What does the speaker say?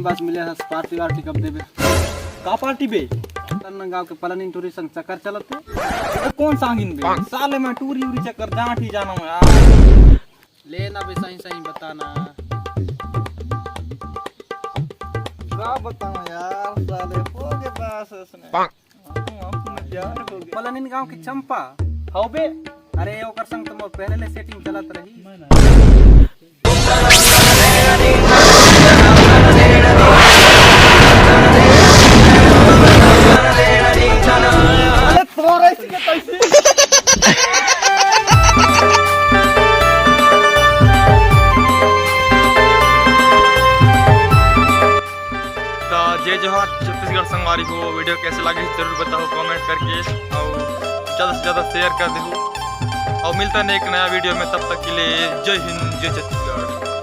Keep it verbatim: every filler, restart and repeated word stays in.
पास मिले हस, पार्टी वार्टी कब देबे? का पार्टी बे? तन्ना गांव के पलानिन टूरी संग चक्कर चलत हे। अरे कौन सांगिन बे? साले मैं टूरी उरी चक्कर जांट ही जाना हूँ यार। ले ना बे, सही सही बताना। का बताऊं यार, साले हो गए बस उसने। पलानिन गांव की चंपा। हौ बे। अरे ओकर संग तो मोर पहले ले सेटिंग चलत रही। अरे तोर ऐसी के तैसी। तो जय जोहार छत्तीसगढ़ संगवारी हो, वीडियो कैसे लगे जरूर बताओ कमेंट करके, और ज़्यादा से ज़्यादा शेयर कर दो, और मिलता नहीं एक नया वीडियो में। तब तक के लिए जय हिंद, जय छत्तीसगढ़।